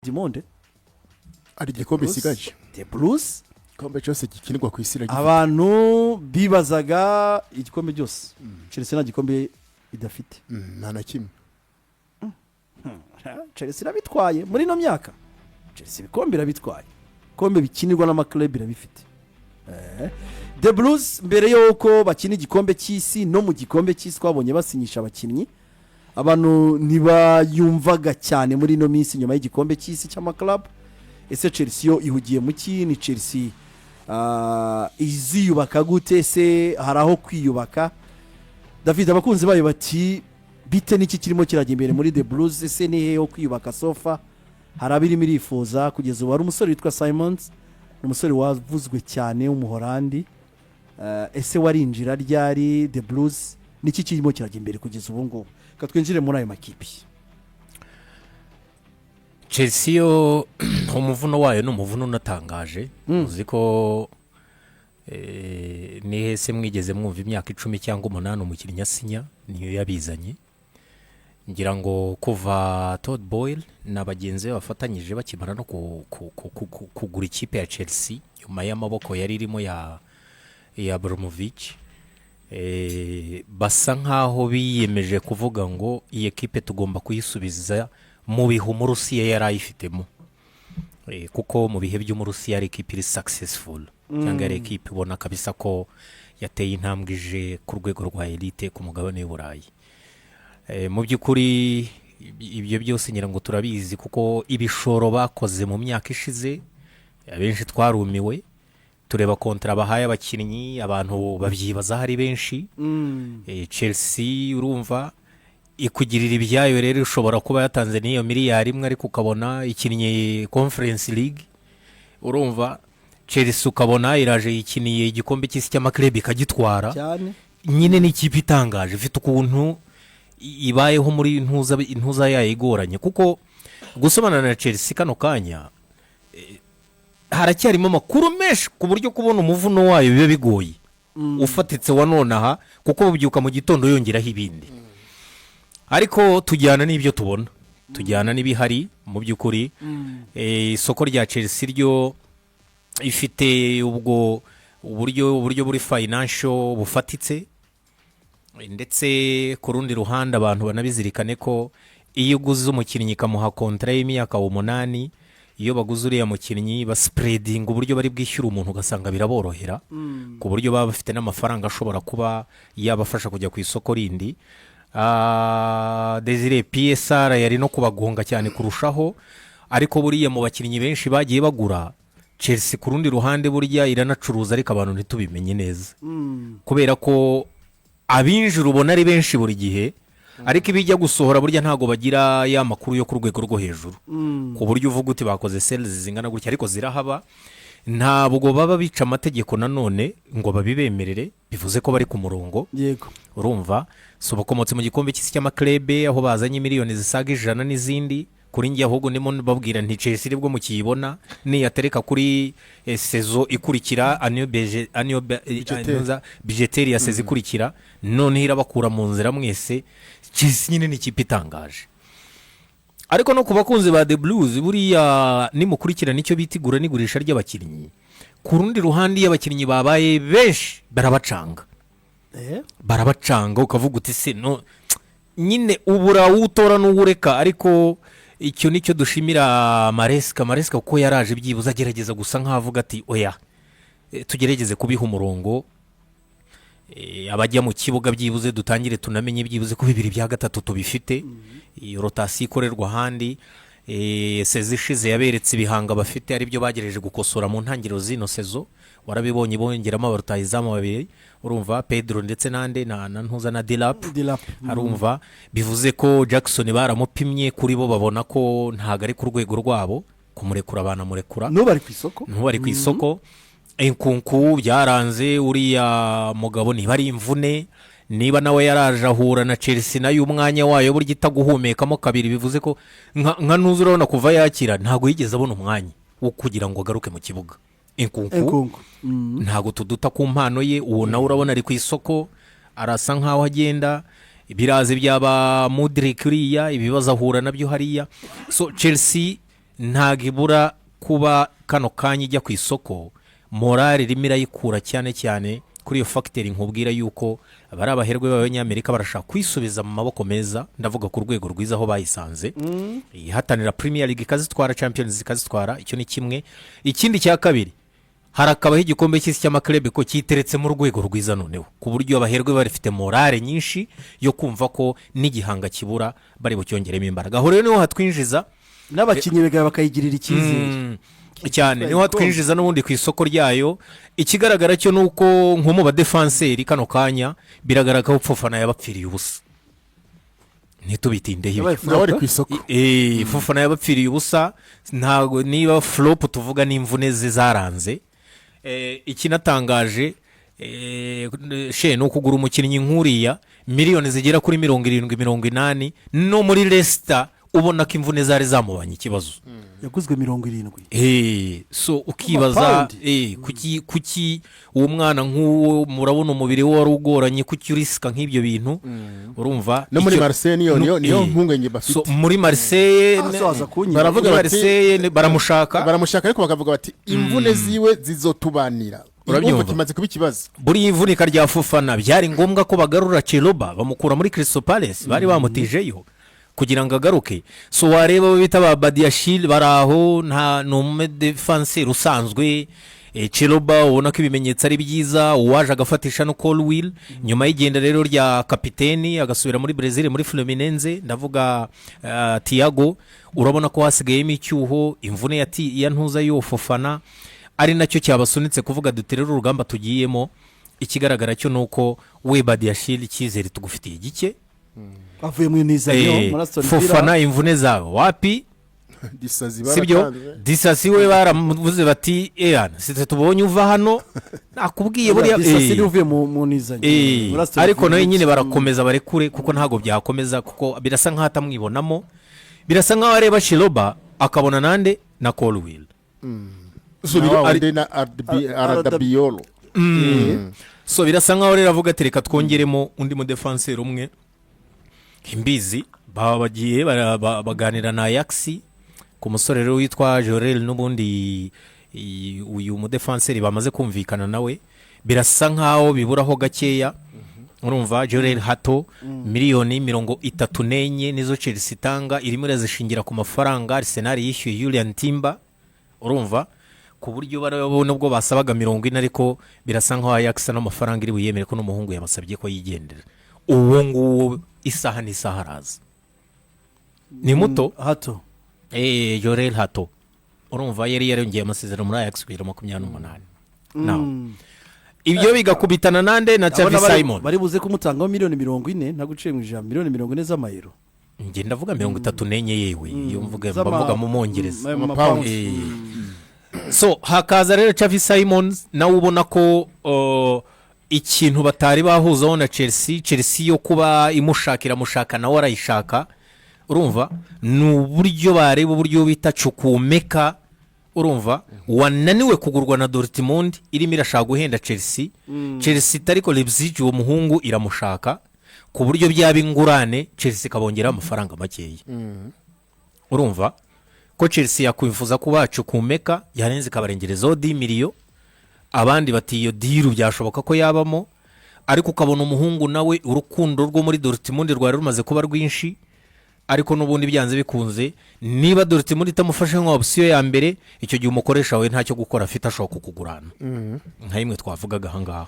Du monde. Ari igikombe isigaje. The Blues. Igikombe cyose gikinirwa ku isi iragifite. Abantu bibazaga igikombe byose, Chelsea nta gikombe idafite. Nta na kimwe. Chelsea irabitwaye muri ino myaka. Chelsea ibikombe irabitwaye, ibikombe bikinirwa n'ama clubs irabifite. The Blues, mbere y'uko bakina igikombe cy'isi no mu gikombe cy'isi, twabonye basinyisha abakinnyi abantu ntibayumvaga cyane muri ino minsi nyuma y'igikombe cy'isi cy'ama clubs. Ese Chelsea yo ihugiye mu ki? Ni Chelsea iziyubaka gute? Ese hari aho kwiyubaka? David, abakunzi bayo bati bite? N'iki kirimo kirajya imbere muri The Blues? Ese ni hehe ho kwiyubaka? So far hari abirimo irifuza kugeza ubu. Hari umusore witwa Simons, ni umusore wavuzwe cyane w'Umuhorandi. Ese warinjira ryari The Blues? Niki kirimo kirajya imbere kugeza ubu ngubu? Reka twinjire muri ayo makipi. Chelsea yo, umuvuno wayo ni umuvuno unatangaje. Uzi ko ni hese mwigeze mwumva imyaka 10 cyangwa 8 umukinnyi asinya? Niyo yabizanye. Ngira ngo kuva Todd Boehly na bagenzi be bafatanyije bakimara no kugura ikipe ya Chelsea nyuma y'amaboko yari irimo ya Abramovich, basa nkaho biyemeje kuvuga ngo iyi ekipe tugomba kuyisubiza mu bihe Umurusiya yari ayifitemo. Kuko mu bihe by'Umurusiya yari ekipe iri successful, cyangwa yari ekipe ubona kabisa ko yateye intambwe ije ku rwego rwa elite ku mugabane w'i Burayi. Mu by'ukuri ibyo byose ngira ngo turabizi, kuko ibishoro bakoze mu myaka ishize abenshi twarumiwe tureba contrat bahaye abakinnyi, abantu babyibazaho ari benshi. Chelsea urumva ikugirira ibyayo rero, ishobora kuba yatanze n'iyo miliyari 1, ariko ukabona ikinnye Conference League. Urumva Chelsea ukabona iraje yikiniye igikombe cy'isi cy'ama clubs ikagitwara. Cyane. Nyine ni ikipe itangaje, ifite ukuntu ibayeho muri intuza yayo igoranye, kuko gusomana na Chelsea kano kanya haracyarimo amakuru menshi, ku buryo kubona umuvuno wayo biba bigoye ufatitse wa nonaha, kuko bubyuka mu gitondo yongeraho ibindi. Ariko tujyana n'ibyo tubona, tujyana n'ibihari. Mu by'ukuri isoko rya Chelsea ryo ifite ubwo uburyo buri financial bufatitse. Ndetse ku rundi ruhande abantu banabizirikane ko iyo uguze umukinnyi ikamuha contrat y'imyaka 8, iyo baguze uriya mukinnyi baspreadinga uburyo bari bwishyura umuntu, ugasanga biraborohera ku buryo baba bafite n'amafaranga ashobora kuba yabafasha kujya ku isoko rindi. Desire PSR yari no kubagonga cyane kurushaho, ariko buriya mu bakinnyi benshi bagiye bagura, Chelsea ku rundi ruhande burya iranacuruza, ariko abantu ntitubimenye neza, kubera ko abinjira ubona ari benshi buri gihe, ariko ibijya gusohora burya ntabwo bagira ya makuru yo ku rwego rwo hejuru, ku buryo uvuga uti bakoze sales zingana gutya, ariko zirahaba. Ntabwo baba bica amategeko nanone ngo babibemerere, bivuze ko bari ku murongo. Urumva si ubakomotse mu gikombe cy'isi cy'ama clubs, aho bazanye miliyoni zisaga 100 n'izindi. Kuri njye ahubwo ndimo babwira nti Chelsea nibwo mukiyibona, niyatereka kuri saison ikurikira annual Budgétaire. Budgétaire ya saison ikurikira, noneho irabakura mu nzira mwese. Chelsea nyine ni ikipe itangaje. Ariko no ku bakunzi ba The Blues, buriya nimukurikirana icyo bita igura n'igurisha ry'abakinnyi, ku rundi ruhande iyo abakinnyi babaye benshi barabacanga. Barabacanga, ukavuga uti se no nyine ubura uwutora n'uwureka. Ariko icyo nicyo dushimira Maresca. Maresca kuko yaraje byibuze agerageza gusa nk'aho avuga ati oya, tugerageze kubiha umurongo. Abajya mu kibuga byibuze dutangire tunamenye byibuze ko bibiri bya gatatu tubifite, iyo rotation ikorerwa ahandi. Saison ishize yaberetse ibihanga bafite, aribyo bagerageje gukosora mu ntangiriro z'ino saison. Warabibonye, bongeramo abarutayizamu babiri, urumva Pedro ndetse n'ande na ntuza na Delap. Delap. Arumva bivuze ko Jackson baramupimye, kuri bo babona ko ntabwo ari ku rwego rwabo kumurekura, banamurekura. N'ubu ari ku isoko. Ntubu ari ku isoko. Nkunku byaranze uriya mugabo, niba ari imvune, niba nawe yaraje ahura na Chelsea nayo umwanya wayo burya itaguhumekamo kabiri, bivuze ko nka ntuzi urabona kuva yakira ntabwo yigeze abona umwanya wo kugira ngo agaruke mu kibuga, Nkunku. Nkunku. Ntabwo tuduta ku mpano ye. Uwo nawe urabona ari ku isoko, arasa nkaho agenda biraza byaba Mudrik uriya ibibazo ahura nabyo hariya. So Chelsea Ntabwo ibura kuba kano kanya ijya ku isoko, morale irimo irayikura cyane cyane kuri iyo facteur nkubwira yuko abari abaherwe b'Abanyamerika barashaka kwisubiza mu maboko meza, ndavuga ku rwego rwiza aho bayisanze ihatanira Premier League ikazitwara, Champions ikazitwara. Icyo ni kimwe. Ikindi cya kabiri, harakabaho igikombe cy'isi cy'ama clubs ko cyiteretse mu rwego rwiza noneho, ku buryo abaherwe barifite morale nyinshi yo kumva ko n'igihanga kibura bari bucyongeremo imbaraga. Aho rero niho hatwinjiza N'abakinnyi bigaba bakayigirira icyizere. Cyane, niho hatwinjiza n'ubundi ku isoko ryayo. Ikigaragara cyo ni uko nko mu badefanseri kano kanya biragaragara ko Fofana yabapfiriye ubusa, ntitubitindeho ibyo. Yabaye Nawe ari flop. ku isoko. Fofana yabapfiriye ubusa, ntabwo niba flop tuvuga n'imvune ze zaranze. Ikinatangaje she ni ukugura umukinnyi nk'uriya miliyoni zigera kuri 70, 80, no muri Leicester ubona ko imvune zari zamubanye ikibazo. Yaguzwe 70. So ukibaza Amapawundi. Kuki uwo mwana nk'uwo, murabona umubiri we wari ugoranye, kuki urisika nk'ibyo bintu, urumva? No muri Marseille niyo mpungenge bafite. So, muri Marseille Ah, so waza kunyiba. Baravuga muri bati- Marseille baramushaka. Baramushaka, ariko bakavuga bati imvune ziwe zizotubanira. Urabyumva? Urumva kimaze kuba ikibazo. Buriya ivunika rya Fofana byari ngombwa ko bagarura Chalobah, bamukura muri Crystal Palace bari bamutijeyo kugira ngo agaruke. So wareba abo bita ba Badiashile bari aho, nta ni umudefanseri usanzwe. Chalobah ubona ko ibimenyetso ari byiza, uwaje agafatisha no Colwill nyuma y'igenda rero rya kapiteni agasubira muri Brazil muri Fluminense, ndavuga Thiago, urabona ko hasigayemo icyuho. Imvune ya ntuza y'uwo Fofana ari nacyo cyabasunitse kuvuga duti rero urugamba tugiyemo, ikigaragara cyo ni uko we Badiashile icyizere tugufitiye gike. Avuye mu inizanyo muri Aston Villa. Fofana imvune zawe wapi. Disazi Sibyo? baratanze. Disasi we baramuvuze bati eyana sitwe tubonye uva hano nakubwiye buriya. Disasi niwe uvuye mu nizanyo muri Aston Ariko Villa. nawe nyine barakomeza barekure, kuko ntabwo byakomeza, kuko birasa nkaho atamwibonamo, birasa nkaho areba Chalobah akabona nande na Colwill. So, Na wa wundi na Adarabioyo. So birasa nkaho rero avuga ati reka twongeremo undi mudefanseri umwe imbizi. Baba bagiye baganira na Ajax ku musore rero witwa Jorel n'ubundi uyu mudefanseri bamaze kumvikana nawe, birasa nkaho biburaho gakeya. Urumva Jorel Hato, miliyoni 34 nizo Chelsea itanga, irimo irazishingira ku mafaranga Arsenal yishyuye Jurrien Timber. Urumva ku buryo barabona ubwo basabaga 40, ariko birasa nkaho Ajax n'amafaranga iri buyemere, ko n'umuhungu yabasabye ko yigendera. Uwo nguwo isaha n'isaha araza, ni muto. Hato. Jorel Hato, urumva yari yarongeye amasezerano muri Ajax kugera 28. Naho ibyo bigakubitana nande na Xavi Ndabona Simon. Bari buze kumutangaho miliyoni 40, ntaguciye mu ijambo, miliyoni 40 z'amayero. Njye ndavuga 34, yewe iyo mvuga mba mvuga mu Mwongereza. Amapawundi. So hakaza rero Xavi Simons nawe ubona ko ikintu batari bahuzaho na Chelsea, Chelsea yo kuba imushaka iramushaka nawe arayishaka, urumva ni uburyo bareba uburyo bita Chukwuemeka, urumva wananiwe kugurwa na Dortmund irimo irashaka guhenda Chelsea. Chelsea ariko Leipzig uwo muhungu iramushaka, ku buryo byaba ingurane Chelsea ikabongeraho amafaranga makeya. Urumva ko Chelsea yakwifuza kuba Chukwuemeka yarenze ikabarengerezaho 10 miliyo, abandi bati iyo deal byashoboka ko yabamo. Ariko ukabona umuhungu nawe urukundo rwo muri Dortmund rwari rumaze kuba rwinshi, ariko n'ubundi byanze bikunze niba Dortmund itamufashe nka option ya mbere, icyo gihe umukoresha wawe ntacyo gukora afite, ashobora kukugurana nka imwe twavugaga ahangaha.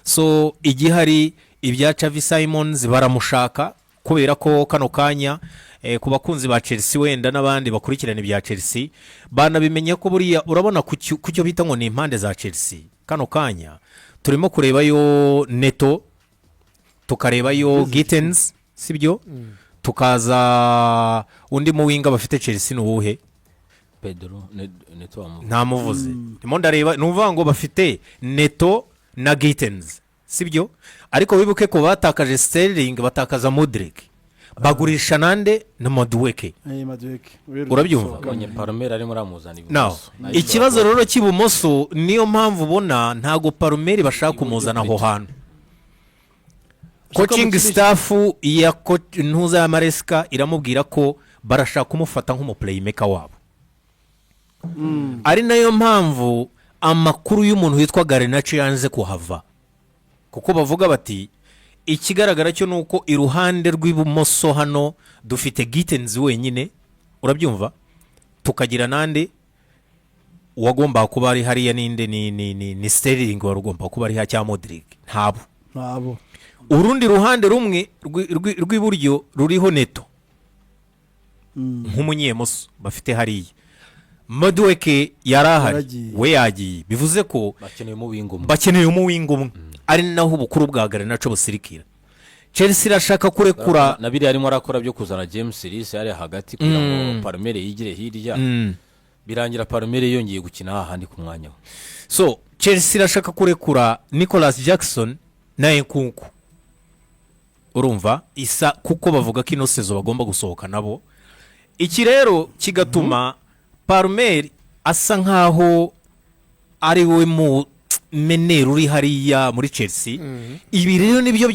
So igihari ibya Xavi Simons baramushaka kubera ko kano kanya ku bakunzi ba Chelsea wenda n'abandi bakurikirana ibya Chelsea banabimenye ko buriya urabona ku cyo bita ngo ni impande za Chelsea, kano kanya turimo kurebayo Neto, tukarebayo Gittens, sibyo? Tukaza undi mu winger bafite Chelsea ni uwuhe? Pedro Neto wamuvuze. Ntamuvuze, ndimo ndareba. Ni ukuvuga ngo bafite Neto na Gittens, sibyo? Ariko wibuke ko batakaje Sterling, batakaza Mudryk, bagurisha nande na Madueke. Madueke. Urabyumva? Abonye Palmer arimo aramuzana Now, ibumoso. ikibazo rero cy'ibumoso, niyo mpamvu ubona ntago Palmer bashaka kumuzana aho hantu. Coaching staff ya ntuza ya Maresca iramubwira ko barashaka kumufata nk'umu playmaker wabo. Ari nayo mpamvu amakuru y'umuntu witwa Garnacho yanze kuhava, kuko bavuga bati ikigaragara cyo ni uko iruhande rw'ibumoso hano dufite Gittens wenyine, urabyumva, tukagira nande uwagomba kuba ari hariya ninde? Ni Sterling wari ugomba kuba ari hariya cyangwa Mudryk, ntabo. Ntabo. Urundi ruhande rumwe rw'iburyo ruriho Neto nk'umunyemoso bafite hariya, Madueke yari ahari. Yaragiye. We yagiye, bivuze ko bakeneye umuwinga umwe. Bakeneye umuwinga umwe, ari naho ubukuru bwa Garnacho busirikira. Chelsea irashaka kurekura. Na biriya arimo arakora byo kuzana James Reece hariya hagati kugira ngo Palmer yigire hirya, birangira Palmer yongeye gukina hahandi ku mwanya we. So Chelsea irashaka kurekura Nicolas Jackson na Nkunku, urumva isa, kuko bavuga ko ino saison bagomba gusohoka nabo. Iki rero kigatuma Palmer asa nkaho ari we mu meneur uri hariya muri Chelsea. Ibi rero nibyo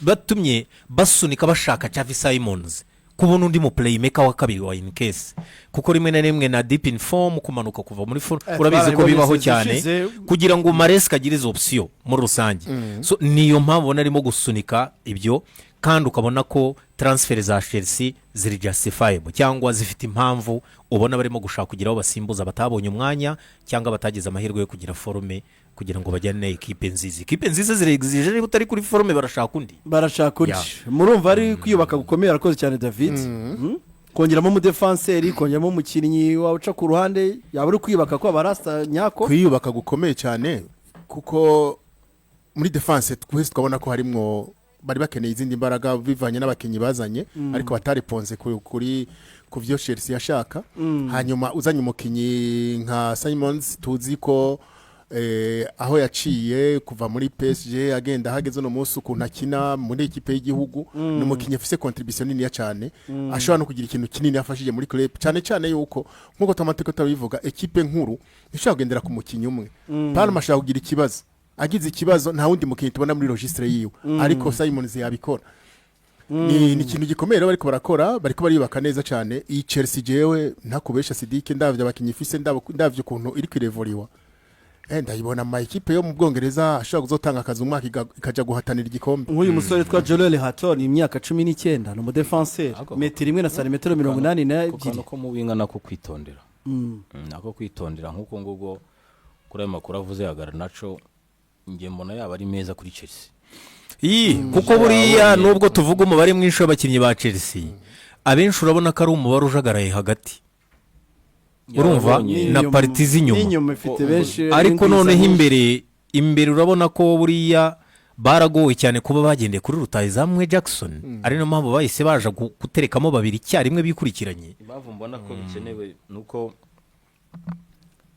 batumye basunika bashaka Xavi Simons, kubona undi mu playmaker wa kabiri wa in case, kuko rimwe na rimwe na dip in form, kumanuka kuva muri form, urabizi ko twarabibonye bibaho season cyane ishize. Kugira ngo Maresca agire izo option muri rusange. So niyo mpamvu ubona arimo gusunika ibyo, kandi ukabona ko transfer za Chelsea ziri justifiable cyangwa zifite impamvu. Ubona barimo gushaka kugira aho basimbuza batabonye umwanya cyangwa batagize amahirwe yo kugira forme, kugira ngo bajyane na ekipe nziza. Ekipe nziza zirexige, niba utari kuri forme barashaka undi. Barashaka undi. Murumva ari kwiyubaka gukomeye. Arakoze cyane David. Kongeramo umudefanseri, kongeramo umukinnyi wawuca ku ruhande, yaba ari kwiyubaka ko abarasta nyako. Kwiyubaka gukomeye cyane, kuko muri defense twese twabona ko harimwo bari bakeneye izindi mbaraga bivanye n'abakinnyi bazanye, ariko batariponze kuri ku byo Chelsea yashaka. Hanyuma uzanye umukinnyi nka Simons, tuzi ko aho yaciye kuva muri PSG agenda ahageze uno munsi, ukuntu akina muri ekipe y'igihugu, ni umukinnyi afise contribution niniya cyane, ashobora no kugira ikintu kinini yafashije muri club, cyane cyane yuko nk'uko Tomatiko tabivuga, ekipe nkuru ishobora kugendera ku mukinnyi umwe. Palmer ashobora kugira ikibazo, agize ikibazo nta wundi mukinnyi tubona muri registre yiwe, ariko Simons yabikora. Ni ikintu gikomeye rero bariko barakora, bariko bariyubaka neza cyane. Iyi Chelsea, jewe ntakubesha Sidike, ndavye abakinnyi ifise, ndavye ukuntu iri kwirevoriwa, ndayibona mu ekipe yo mu Bwongereza ashobora kuzotanga akazi umwaka ikaja guhatanira igikombe. Nk'uyu musore witwa Jorrel Hato, ni imyaka 19, ni umudefanseri, metero 1 na santimetero 82. Kantu ko mu winga nako kwitondera. Nako kwitondera nk'uko ngubwo kuri ayo makuru avuze ya Garnacho, njye mbona yaba ari meza kuri Chelsea. Iyi kuko buriya nubwo tuvuga umubare mwinshi w'abakinnyi ba Chelsea, abenshi urabona ko ari umubare ujagaraye hagati, urumva, Yabonye- na partie z'inyuma. N'inyuma ifite benshi. Ariko n'ingwiza noneho nyinshi. imbere urabona ko buriya baragowe cyane kuba bagendeye kuri rutahizamu Jackson, ari nayo mpamvu bahise baje guterekamo babiri icyarimwe bikurikiranye. Impamvu mbona ko bikenewe ni uko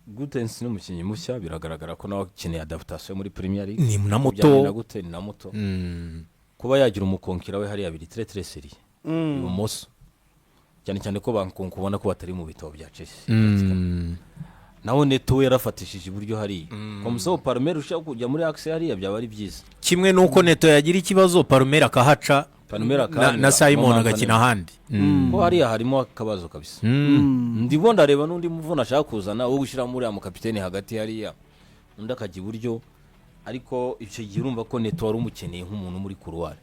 Gittens ni umukinnyi mushya, biragaragara ko nawe akeneye adaptation muri Premier League. Ni na muto. Byagenda gute, ni na muto. Kuba yagira umukonkira we hariya biri très très sérieux ibumoso, cyane cyane ko bankunku ubona ko batari mu bitabo bya Chelsea. Nawe Neto we yarafatishije iburyo hariya, komuso Palmer ushaka kujya muri axe hariya byaba ari byiza. Kimwe n'uko Neto yagira ikibazo, Palmer akahaca, Palmer na akahanyura, Simon Mo agakina ahandi. Ko hariya harimo akabazo kabisa. Ndimo ndareba n'undi muvuna ashaka kuzana wo gushyiramo uriya mukapiteni hagati hariya, undi akajya iburyo, ariko icyo gihe urumva ko Neto wari umukeneye nk'umuntu muri couloir,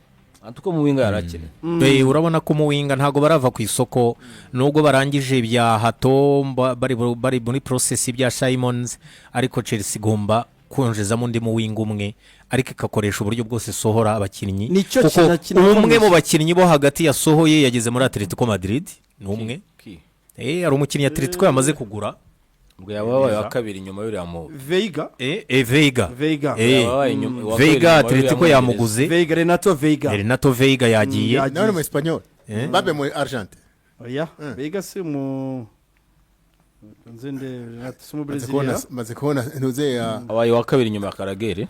antuko mu winga yari akeneye. Urabona ko mu winga ntabwo barava ku isoko, nubwo barangije ibya Hato, bari muri process bya Simons, ariko Chelsea igomba konjezamo undi mu winga umwe, ariko igakoresha uburyo bwose isohora abakinnyi, Nicyo kuko kinakomeye. umwe mu bakinnyi bo hagati yasohoye yageze muri Atletico Madrid, ni umwe. Hari umukinnyi Atletico yamaze kugura. Ubwo yaba yabaye uwa kabiri nyuma y'uriya mu Veiga. Veiga. Veiga. Yaba yabaye uwa kabiri Veiga, nyuma y'uriya Atletico Mwongereza. yamuguze. Veiga, Renato Veiga. Renato Veiga yagiye. Yagiye. Nawe ni mu Espanyol, babe mu Argentine. Oya, Veiga si mu nzi nde, Renato si mu Maze Brezil. maze kubona ntuze ya Abaye uwa kabiri nyuma ya Carragher.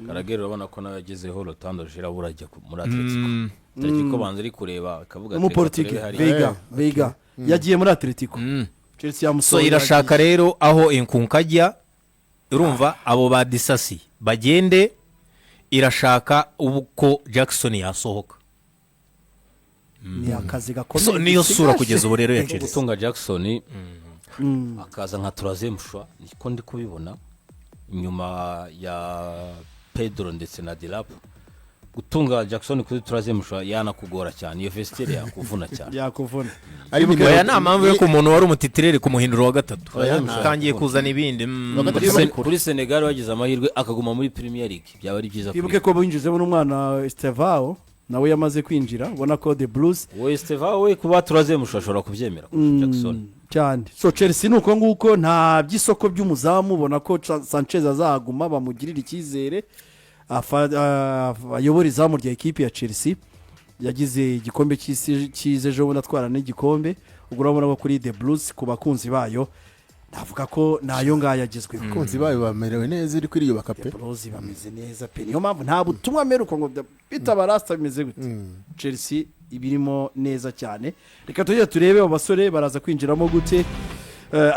Carragher urabona ko nawe yagezeho Rotando Jira ajya muri Atletico. Atletico banza iri kureba ikavuga ati, "Reka Umuportugais. turebe hariya." Veiga, Veiga yagiye muri Atletico, Chelsea So yamusohoye. irashaka Yagiye. rero aho Nkunku ajya, urumva abo ba Disasi bagende, irashaka uko Jackson yasohoka. Ni akazi gakomeye So niyo sura gisigaje. kugeza ubu rero ya Chelsea. Gutunga Jackson. Akaza nka troisième choix, niko ndi kubibona, nyuma ya Pedro ndetse na Delap. Gutunga Jackson kuri troisième choix yanakugora cyane, iyo vestiaire yakuvuna cyane. Yakuvuna. Ari Oya, nta mpamvu yo ku muntu wari umutitulaire kumuhindura uwa gatatu. Oya, nta. Utangiye kuzana ibindi. Uwa gatatu. Kuri Senegal bagize amahirwe akaguma muri Premier League, byaba ari byiza kuri Twibuke ko binjizemo n'umwana Estevao, nawe yamaze kwinjira. Ubona ko The Blues we. Estevao we kuba troisième choix ashobora kubyemera kurusha Jackson. Cyane. So Chelsea ni uko nguko, nta by'isoko by'umuzamu. Ubona ko Sanchez azaguma, bamugirira icyizere, ayobora izamu rya ekipi ya Chelsea. Yagize igikombe cy'isi cyiza ejo bundi, atwara n'igikombe. Ubwo urabona ko kuri The Blues, ku bakunzi bayo, navuga ko nayo ngayo agezweho. Abakunzi bayo bamerewe neza, iri kwiriyubaka pe. The Blues bameze neza pe. Niyo mpamvu nta butumwa mperuka ngo bitabarasta bimeze gute. Chelsea ibirimo neza cyane. Reka tujye turebe abo basore baraza kwinjiramo gute,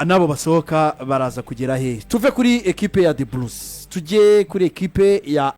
n'abo basohoka baraza kugera hehe. Tuve kuri ekipe ya The Blues, tujye kuri ekipe ya